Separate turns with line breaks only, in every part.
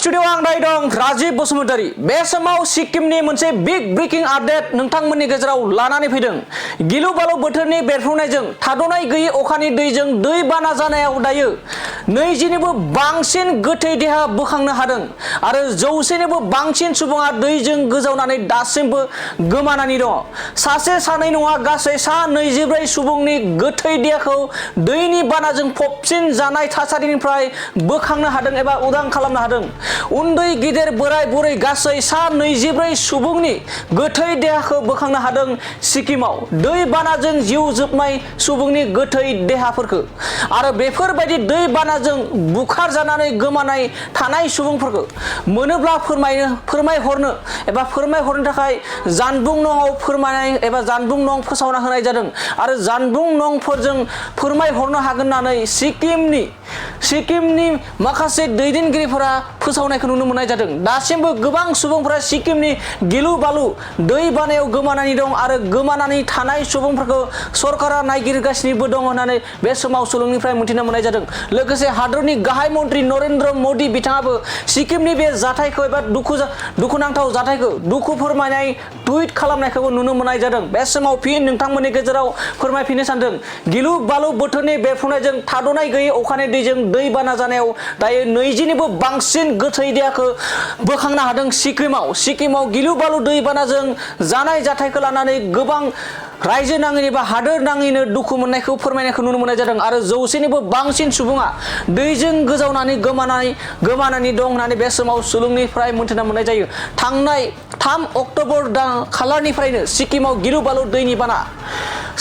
Studio आं दायो दं राजीव बसुमतारी। बे समाव सिक्किमनि मोनसे बिग ब्रेकिं आपडेट नोंथांमोननि गेजेराव लानानै फैदों। गिलु बालु बोथोरनि बेरफ्रुनायजों थाद'नाय गैयै अखानि दैजों दै बाना जानायाव दायो 20निबो बांसिन गोथै देहा बोखांनो हादों आरो 100निबो बांसिन सुबुङा दैजों गोजावनानै दासिमबो गोमानानै दङ। सासे सानै नङा, गासै 24 सुबुंनि गोथै देहाखौ दैनि बानाजों फबसिन जानाय थासारिनिफ्राय बोखांनो हादों एबा उदां खालामनो हादों। उन्दै गिदिर बोराय बुरै गासै 24 सुबुंनि गोथै देहाखौ बोखांनो हादों सिक्किमाव दै बानाजों जिउ जोबनाय सुबुंनि गोथै देहाफोरखौ। आरो बेफोरबायदि दै बानाजों बुखार जानानै गोमानाय थानाय सुबुंफोरखौ मोनोब्ला फोरमायहरनो थाखाय जानबुं नङाव फोरमायनाय एबा जानबुं नं फोसावना होनाय जादों। आरो जानबुं नंफोरजों फोरमायहरनो हागोन होननानै सिक्किमनि माखासे दैदेनगिरिफोरा फोसावनायखौ नुनो मोननाय जादों। दासिमबो गोबां सुबुंफोरा सिक्किमनि गिलु बालु दै बानायाव गोमानानै दं आरो गोमानानै थानाय सुबुंफोरखौ सरकारा नायगिरगासिनोबो दं होननानै बे समाव सुलुंनिफ्राय मिथिनो मोननाय जादों। लोगोसे हादरनि गाहाय मन्त्रि नरेन्द्र मोदी बिथाङाबो सिक्किमनि बे जाथायखौ एबा दुखुनांथाव जाथायखौ दुखु फोरमायनाय टुइट खालामनायखौबो नुनो मोननाय जादों। बे समाव फिन नोंथांमोननि गेजेराव फोरमायफिननो सानदों। गिलु बालु बोथोरनि बेरफ्रुनायजों थाद'नाय गैयै अखानि दैजों दै बाना जानायाव दायो 20निबो बांसिन गोथै देहाखौ बोखांनो हादों सिक्किमाव गिलु बालु दै बानाजों जानाय जाथायखौ लानानै गोबां रायजो नाङैनो एबा हादोर नाङैनो दुखु मोननायखौ फोरमायनायखौ नुनो मोननाय जादों। आरो 100निबो बांसिन सुबुङा दैजों गोजावनानै गोमानानै दं होननानै बे समाव सुलुंनिफ्राय मोनथिना मोननाय जायो। थांनाय 3 अक्ट'बर खालारनिफ्रायनो सिक्किमाव गिलु बालु दैनि बाना।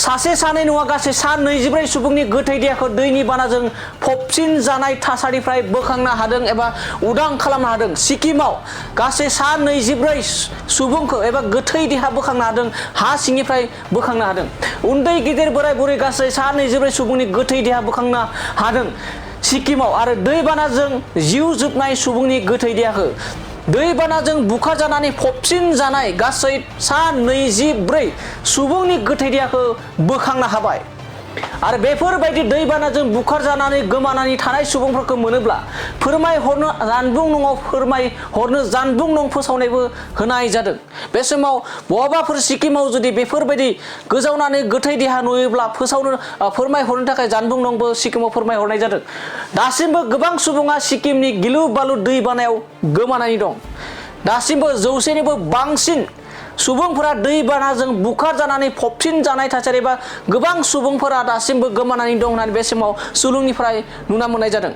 सासे सानै नङा, गासै 24 सुबुंनि गोथै देहाखौ दैनि बानाजों फबसिन जानाय थासारिनिफ्राय बोखांनो हादों एबा उदां खालामनो हादों। सिक्किमाव गासै 24 सुबुंखौ एबा गोथै देहा बोखांनो हादों, हा सिंनिफ्राय बोखांनो हादों। उन्दै गिदिर बोराय बुरै गासै 24 सुबुंनि गोथै देहा बोखांनो हादों सिक्किमाव। आरो दै बानाजों जिउ जोबनाय सुबुंनि गोथै देहाखौ दैबानाजों बुखार जानानै फबसिन जानाय गासै 24 सुबुंनि गोथै देहाखौ बोखांनो हाबाय। आरो बेफोरबायदि दैबानाजों बुखार जानानै गोमानानै थानाय सुबुंफोरखौ मोनोब्ला फोरमायहरनो जानबुं नं फोसावनायबो होनाय जादों। बे समाव बहाबाफोर सिक्किमाव जुदि बेफोरबायदि गोजावनानै गोथै देहा नुयोब्ला फोरमायहरनो थाखाय जानबुं नंबो सिक्किमाव फोरमायहरनाय जादों। दासिमबो गोबां सुबुङा सिक्किमनि गिलु बालु दै बानायाव गोमानानै दं। दासिमबो 100निबो बांसिन सुबुंफोरा दैबानाजों बुखार जानानै फबसिन जानाय थासारि एबा गोबां सुबुंफोरा दासिमबो गोमानानै दं होननानै बे समाव सुलुंनिफ्राय नुना मोननाय जादों।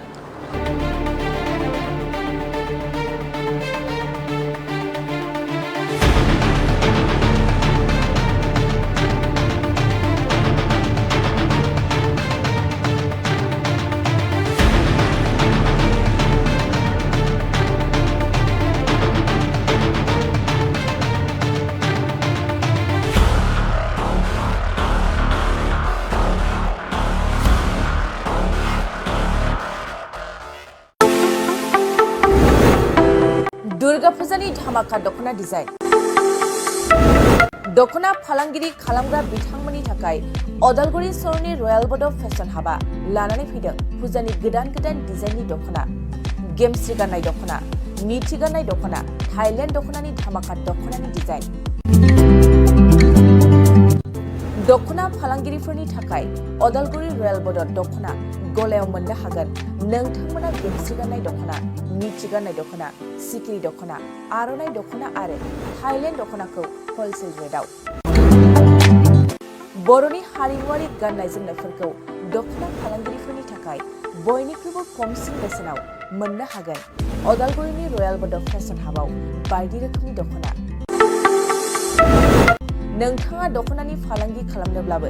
दुर्गा फुजानि धामाका दख'ना डिजाइन। दख'ना फालांगिरि खालामग्रा बिथांमोननि थाखाय अदालगुरि सहरनि रयेल बड' फेशन हाबा लानानै फैदों फुजानि गोदान डिजाइननि दख'ना। गेमस्रि गाननाय दख'ना, मिथि गाननाय दख'ना, थाइलेण्ड दख'नानि धामाका दख'नानि डिजाइन। दख'ना फालांगिरिफोरनि थाखाय अदालगुरि रयेल बड' दख'ना गलायाव मोननो हागोन। नोंथांमोना गेमस्रि गाननाय दख'ना, मिथि गाननाय दख'ना, सिखिरि दख'ना, आर'नाइ दख'ना आरो थाइलेण्ड दख'नाखौ हलसेल रेटआव। बर'नि हारिमुआरि गाननाय जोमनायफोरखौ दख'ना फालांगिरिफोरनि थाखाय बयनिख्रुइबो खमसिन बेसेनाव मोननो हागोन अदालगुरिनि रयेल बड' फेशन हाबाव बायदि रोखोमनि दख'ना। नोंथाङा दख'नानि फालांगि खालामनोब्लाबो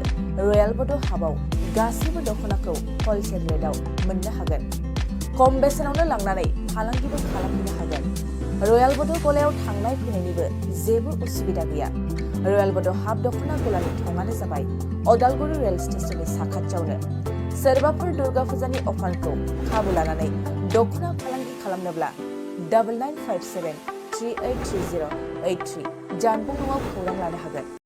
रयेल बड' हाबाव गासैबो दख'नाखौ हलसेल रेटआव मोननो हागोन। खम बेसेनावनो लांनानै फालांगिबो खालामनो हागोन। रयेल बड' गलायाव थांनाय फैनायनिबो जेबो उसुबिदा गैया। रयेल बड' हाब दख'ना गलानि थंआनो जाबाय अदालगुरि रेल स्टेशननि साखाथियावनो। सोरबाफोर दुर्गा फुजानि अफारखौ खाबु लानानै दख'ना फालांगि खालामनोब्ला 9957383083 जानबुं नङाव खौरां लानो हागोन।